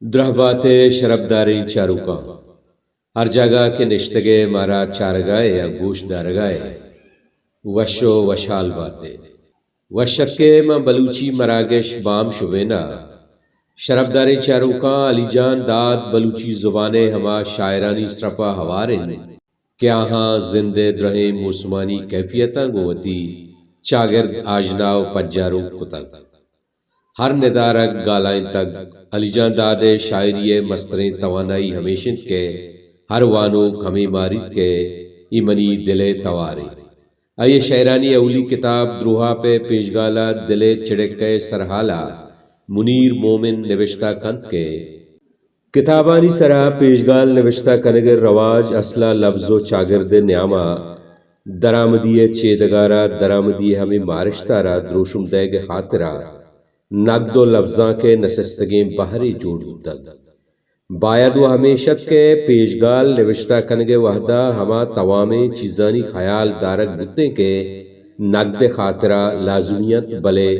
درہبات ئے شرپداریں چاروکاں، ہر جاگہ کہ نشتگ ئے مارا چارگا ئے یا گوش دارگا ئے، وش و وشحال بات ئے۔ وشکے ماں بلوچی مراگش بام شبین ءَ۔ شرپداریں چاروکاں، علی جان داد بلوچی زبان ءِ ہما شاعرانی سرپ ءَ ہوار انت کہ آہاں زند ءِ درہیں موسمانی کیفیتاں گوں وتی چاگرد آژنا و پجاروک کتگ۔ ہر ندارگ گالائینتگ۔ علی جان داد ءِ شاعری ءِ مستریں توانائی ہمیش انت کہ ہر وانوک ہمے ماریت کہ اے منی دل ءِ توارے۔ آئی ءِ شئیرانی اولی کتاب دروہاپ ءِ پیشگال ءَ دل ءِ چڑکہ ءِ سرحال ءَ منیر مومن نبشتہ کنت کہ کتابانی سرا پیشگال نبشتہ کنگ ءِ رواج اسل ءَ لبز و چاگرد ءِ نیام ءَ درآمدی ءِ چیدگ ءَ را درآمدی ءِ ہمے مارشت ءَ را دروشم دئیگ ءِ خاطر ءَ نگد و لبزانک ءِ نسستگیں بہرے جوڑ بوتگ۔ باید و ہمیش ات کہ پیشگال نبشتہ کنگ ءِ وہد ءَ ہما توامیں چیزانی خیال دارگ بوتیں کہ نگد ءِ خاطر ءَ لازمی انت، بلے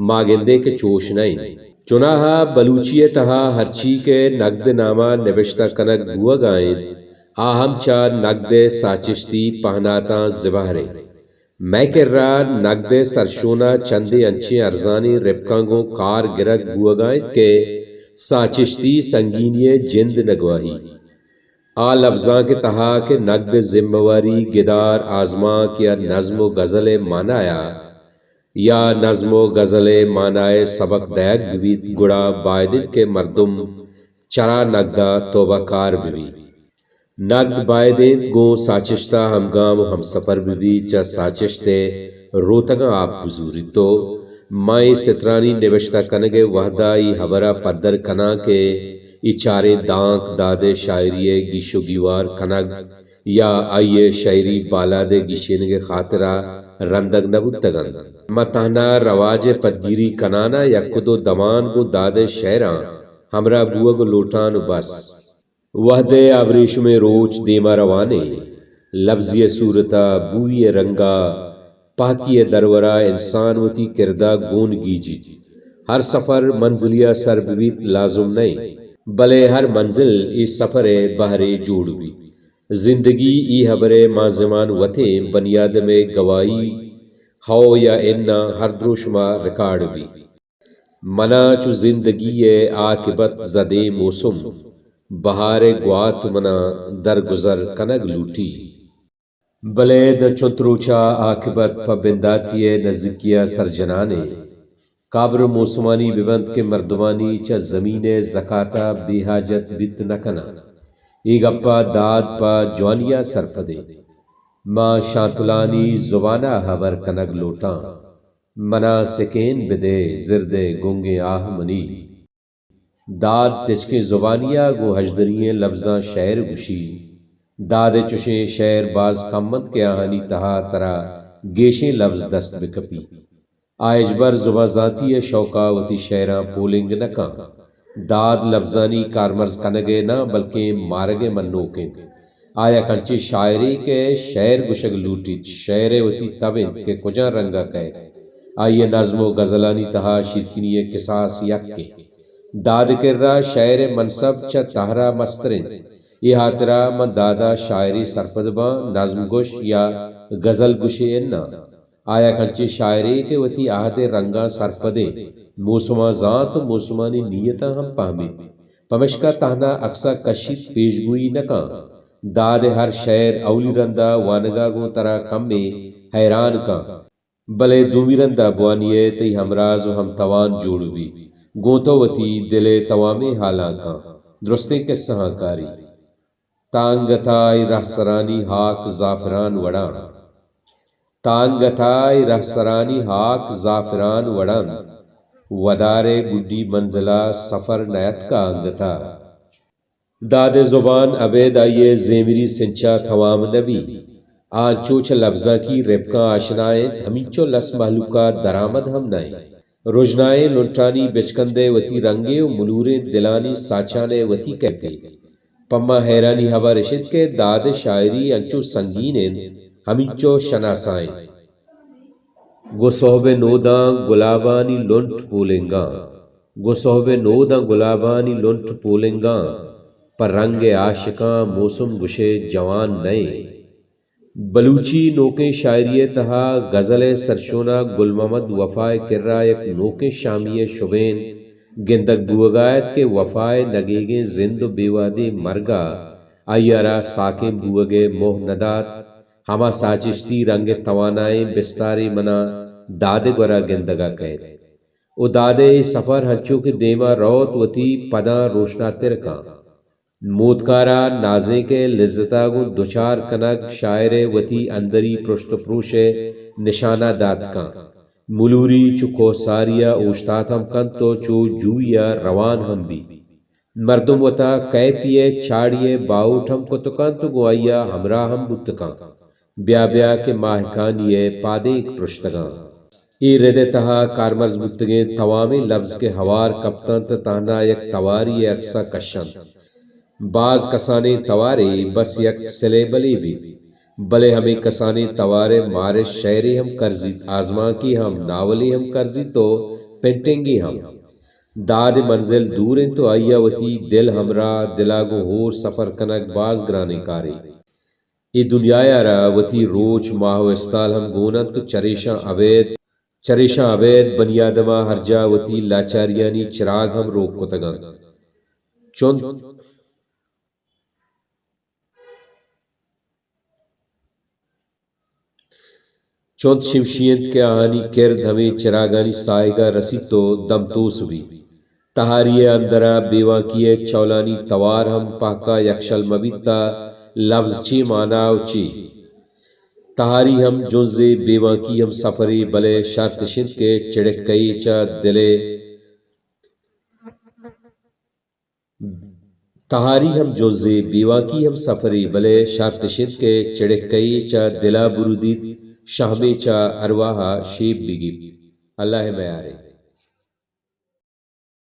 ما گندیں کہ چوش نہ انت۔ چوناہا بلوچی ءِ تہا ہرچی کہ نگد ءِ نام ءَ نبشتہ کنگ بوہگا انت، آ ہم چہ نگد ءِ ساچشتی پہناتاں زبہر انت۔ مئے کرا نگد ءِ سرشون ءَ چندے انچیں ارزانیں رپکاں گوں کار گرگ بوہگا انت کہ ساچشتی سنگینی ءِ جند نہ گواہی۔ آ لبزانک ءِ تہا کہ نگد ءِ زمہ واری گدار، آزمانک یا نظم و غزل ءِ مانایا یا نظم و غزل ءِ مانائے سبق دئیگ بہ بیت، گڑا باید انت کہ مردم چرا نگد ءَ توبہ کار بہ بیت۔ نگد باید انت گوں ساچشت ءَ ہمگام و ہمسپر بہ بیت، چہ ساچشت ءِ روتگاں آپ بزوریت۔ تو من اے سترانی نبشتہ کنگ ءِ وہد ءَ اے ہبر ءَ پدر کناں کہ اے چاریں دانک داد ءِ شاعری ءِ گیش و گیوار کنگ یا آئی ءِ شئیری بالاد ءِ گیشینگ ءِ خاطر ءَ رندگ نہ بوتگ انت۔ من تہنا رواج ءِ پدگیری کنان ءَ یک و دو دمان گوں داد ءِ شئیراں ہمراہ بوہگ لوٹان و بس۔ وہد ءِ آبریشمیں روچ دیما روان انت۔ لبزی ءِ صورت ءَ، بوئی ءِ رنگ ءَ، پہکی ءِ درور ءَ انسان وتی کرد ءَ گون گیجیت۔ ہر سفر منزلے ءَ سر بہ بیت لازم نہ انت، بلے ہر منزل اے سفر ءِ بہرے جوڑ بیت۔ زندگی اے ہبر ءِ مانزمان وت انت، بنی آدم ءِ گواہی ہو یا اناں ہر دروشم ءَ ریکارڈ بیت۔ منا چو زندگی ءِ عاقبت زدیں موسم، بہار ءِ گوات منا درگزر کنگ لوٹی۔ بلے داں چنت روچ ءَ عاقبت پہ بنداتی ءِ نزیکی ءَ سرجنان انت۔ کابر موسمانی بہ بنت کہ مردمانی چہ زمین ءِ زکات ءَ بے حاجت بیت نہ کناں۔ اے گپ ءَ داد پہ جوانی ءَ سرپد انت۔ ما شانتلانی زبان ءَ ہبر کنگ لوٹاں۔ منا سکین بدئے زرد ءِ گنگیں آہ منی۔ داد تچکیں زبانی ءَ گوں ہژدری ئیں لبزاں شئیر گوشی۔ داد ءِ چشیں شئیر باز کم انت کہ آہانی تہا ترا گیشیں لبز دست بہ کپی۔ آ ہچبر زبان زانتی ءِ شوق ءَ وتی شئیراں پولنگ نہ کن۔ داد لبزانی کارمرز کنگ ءِ ناں بلکیں مارگ ءِ منوک انت۔ آ یک انچیں شاعرے کہ شئیر گوشگ لوٹیت، شئیر ءِ وتی تب انت کہ کجام رنگ ءَ کئیت۔ آئی ءِ نظم و غزلانی تہا شیرکنی ءِ کساس یک انت۔ داد ءِ کرا شئیر ءِ منصب چہ تہر ءَ مستر انت۔ اے ہاترا من داد ءَ شاعرے سرپد باں، نظم گوش یا غزل گوشے اناں۔ آ یک انچیں شاعرے کہ وتی عہد ءِ رنگاں سرپد انت، موسماں زانت و موسمانی نیتاں ہم پہمیت۔ پمشکا تہنا عکس ءَ کشیت، پیشگوئی نہ کن۔ داد ءِ ہر شئیر اولی رند ءَ وانگ ءَ گوں ترا کمے حیران کن، بلے دومی رند ءَ بوانی ئے تئی ہمراز و ہمتوان جوڑ بیت، گوں تو وتی دل ءِ توامیں حالاں کن، درستیں کسہاں کاری۔ تانگتائی رہسرانی ہاک زعفران وڑان۔ تانگتائی رہسرانی ہاک زعفران وڑان۔ ودار ءِ گڈی منزل ءَ سفر نیاتکا انگتا۔ داد ءِ زبان ابید آئی ءِ زیمری سنچ ءَ توام نہ بیت۔ آ انچو چہ لبزانکی رپکاں آشنا انت، ہمینچو لس مہلوک ءَ درآمد ہم نہ انت۔ رژنائیں لنٹانی بچکند ءِ وتی رنگے و ملوریں دلانی ساچان ءِ وتی کیپے۔ پہ ما حیرانی ہبر اش انت کہ داد ءِ شاعری انچو سنگین انت، ہمینچو شناسا انت۔ گوں سہب ءِ نوداں گلابانی لنٹ پولنگاں۔ گوں سہب ءِ نوداں گلابانی لنٹ پولنگاں، پہ رنگ ءِ عاشقاں موسم گشئے جوان نئے۔ بلوچی نوکیں شاعری ءِ تہا غزل ءِ سرشوناک گل محمد وفا ءِ کرا یک نوکیں شامی ءِ شبین گندگ بوہگا ات کہ وفا ءِ نگیگیں زند و بے وہدیں مرگ ءَ آئی ءَ را ساکیں بوہگ ءِ موہ نہ دات۔ ہما ساچشتی رنگ ءِ توانائیں بستارے منا داد ءِ گورا گندگا کئیت۔ و داد ءِ اے سفر ہنچو کہ دیما روت وتی پداں روشناتر کن۔ موتکارا نازینک ءِ لذتا گوں دچار کنگ شاعر ءِ وتی اندری پرشت و پروش ءِ نشانا دات کن۔ ملوری چو کوہساریا اوشتات ہم کنت و چو جوئیا روان ہم بیت۔ مردم وتا کیفی ءِ چاڑی ءِ باہوٹ ہم کت کنت و گوں آئیا ہمراہ ہم بوت کنت۔ بیا بیا کہ ماہکانی ءِ پادینک پرشتگاں۔ اے رد ءِ تہا کارمرز بوتگیں توامیں لبز کہ ہوار کپتنت، تہنا یک تواری ءِ عکسا کشنت۔ باز کسانیں توارے بس یک سلیبلے بیت، بلے ہمے کسانیں توار ءِ مارشت شئیرے ہم کرزیت، آزمانکے ہم، ناولے ہم کرزیت و پینٹنگے ہم۔ داد ءِ منزل دور انت و آئیا وتی دل ہمراہ، دلا گوں ہور سفر کنگ باز گرانیں کارے۔ اے دنیایا را وتی روچ، ماہ و استال ہم گون انت و چریشاں ابید، چریشاں ابید بنی آدما ہر جاہ وتی لاچاریانی چراگ ہم روک کتگ انت۔ چنت، چنت شمشی انت کہ آہانی کرد ہمے چراگانی ساہگا رسیت و دمتوس بیت۔ تہاری ءِ اندرا بیوانکی ءِ چولانی توار ہم پہکا یکشل مہ بیت ءُ لبز چے مانا ءُ چے۔ تہاری ہم جنزے، بیوانکی ہم سفرے، بلے شرط اش انت کہ چڑکہ یے چہ دل ءِ، تہاری ہم جنزے، بیوانکی ہم سفرے، بلے شرط اش انت کہ چڑکہ یے چہ دل ءَ برودیت، شہمے چہ ارواہ ءَ شیپ بگیپت۔ اللہ ءِ میارے۔